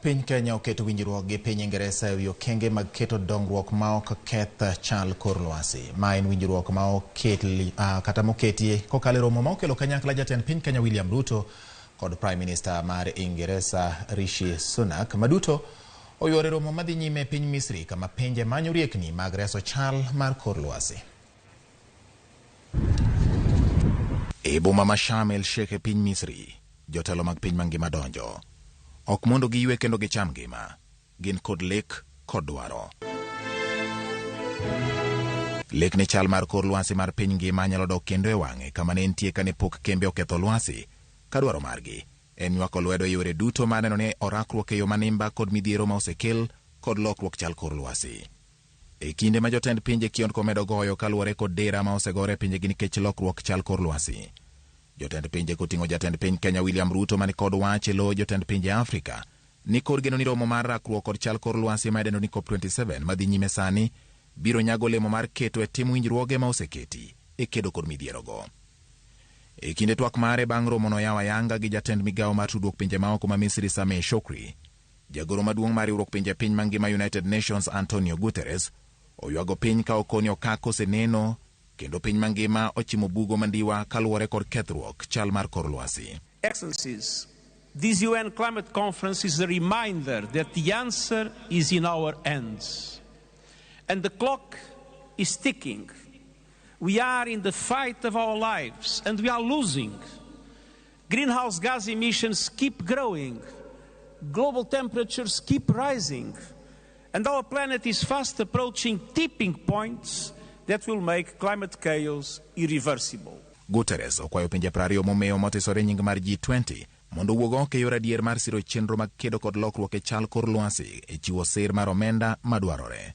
Piny Kenya oketo winjruok gi piny Ingeresa ewi okenge mag keto dongruok ma ok keth chal kor lwasi. Ma en winjruok ma okeli kata moketie kokalo e romo ma okelo kanyakla jatend piny Kenya William Ruto kod Prime Minister mar Ingeresa Rishi Sunak maduto oyuoro e romo madhi nyime e piny Misri kama pinje manyo riekni mag reso chal mar kor lwasi. E boma ma Sharm el Sheikh e piny Misri, jotelo mag piny mangima donjo. Ok mondo giywe kendo gicham ngima, gin kod lek kod dwaro. Lek ni chal mar kor lwasi mar piny ngima nyalo dok kendo e wang'e kama ne entie kane pok kembe oketho lwasi, ka dwaro margi en nywako lwedo e yore duto mar neno ni orakruok e yo manimba kod midhiero ma osekel kod lokruok chal kor lwasi. E kinde ma jotend pinje kiondko medo goyo kaluwore kod dera ma osegore e pinjegi nikech lokruok chal kor lwasi. Jotend pinje koting'o jatend piny Kenya William Ruto mani kod wach e lo jotend pinje Afrika ni kod geno ni romo mar rakruok kod chal kor lwasi ma idendo ni COP27 madhi nyime sani biro nyago olemo mar keto e tim winjruoge ma oseketi e kedo kod midhierogo. E kinde twak mare bang' romono yawo ayanga gi jatend migawo mar tudruok pinje maoko ma Misri Sameh Shoukry, Jagoro maduong' mar riwruok pinje piny mangima United Nations Antonio Guterres oywago piny ka okoni okak oseneno kendo piny mangima ochimo bugo mandiwa kaluwore kod kethruok chal mar kor lwasi. Excellencies, this UN Climate Conference is a reminder that the answer is in our hands. And the clock is ticking. We are in the fight of our lives and we are losing. Greenhouse gas emissions keep growing. Global temperatures keep rising. And our planet is fast approaching tipping points that will make climate chaos irreversible. Guterres okwayo pinje 20 momewo motisore nying mar G20 mondo owuog oko e yor adier mar siro chenro mag kedo kod lokruok e chal kor lwasi e chiwo sir mar omenda madwarore.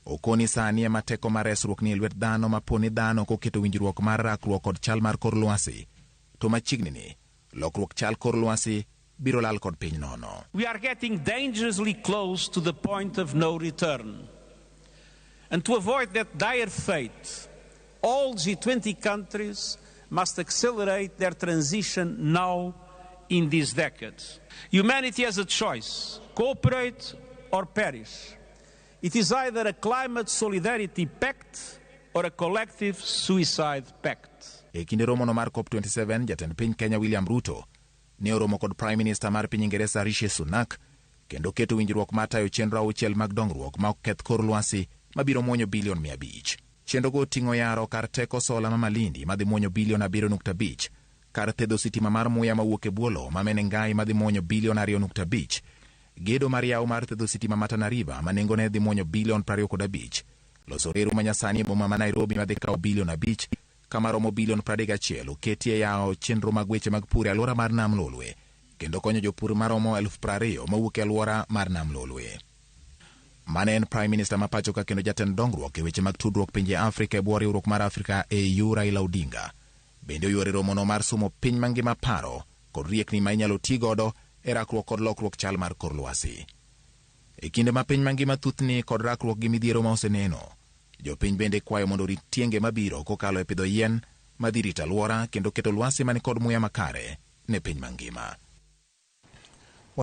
Okoni sani ema teko mar resruok ni e lwet dhano ma po ni dhano ok oketo winjruok mar rakruok kod chal mar kor lwasi to machiegni ni lokruok chal kor lwasi biro lal kod piny nono. We are getting dangerously close to the point of no return. And to avoid that dire fate, all G20 countries must accelerate their transition now in this decade. Humanity has a choice, cooperate or perish. It is either a climate solidarity pact or a collective suicide pact. E kinde romono mar COP27, jatend piny Kenya William Ruto ne oromo kod Prime Minister mar piny Ingeresa Rishi Sunak kendo keto winjruok mar tayo chenro auchiel mag dongruok ma ok keth kor lwasi mabiro muonyo bilion 500. Chenrogo oting'o yaro kar teko sola ma Malindi madhi muonyo bilion 7.5, kar thedho sitima mar muya mawuok e bwo lowo ma Menengai madhi muonyo bilion 2.5, gedo mar yawo mar thedho sitima ma Tana River ma nengone dhi muonyo bilion 25, loso reru manyasani e boma ma Nairobi madhi kawo bilion 5, kama romo bilion 31 oketi e yawo chenro mag weche mag pur e alwora mar Nam Lolwe kendo konyo jopur maromo 20,000 mawuok e alwora mar Nam Lolwe. Mane en Prime Minister ma pacho ka kendo jatend dongruok e weche mag tudruok pinje Afrika e bwo riwruok mar Afrika AU Raila Odinga bende oyuoro e romono mar somo piny mangima paro kod riekni ma inyalo ti godo e rakruok kod lokruok chal mar kor lwasi. E kinde ma piny mangima thuthni kod rakruok gi midhiero ma oseneno, jopiny bende kwayo mondo orit tienge mabiro kokalo e pidho yien madhi rito alwora kendo keto lwasi mani kod muya makare ne piny mangima.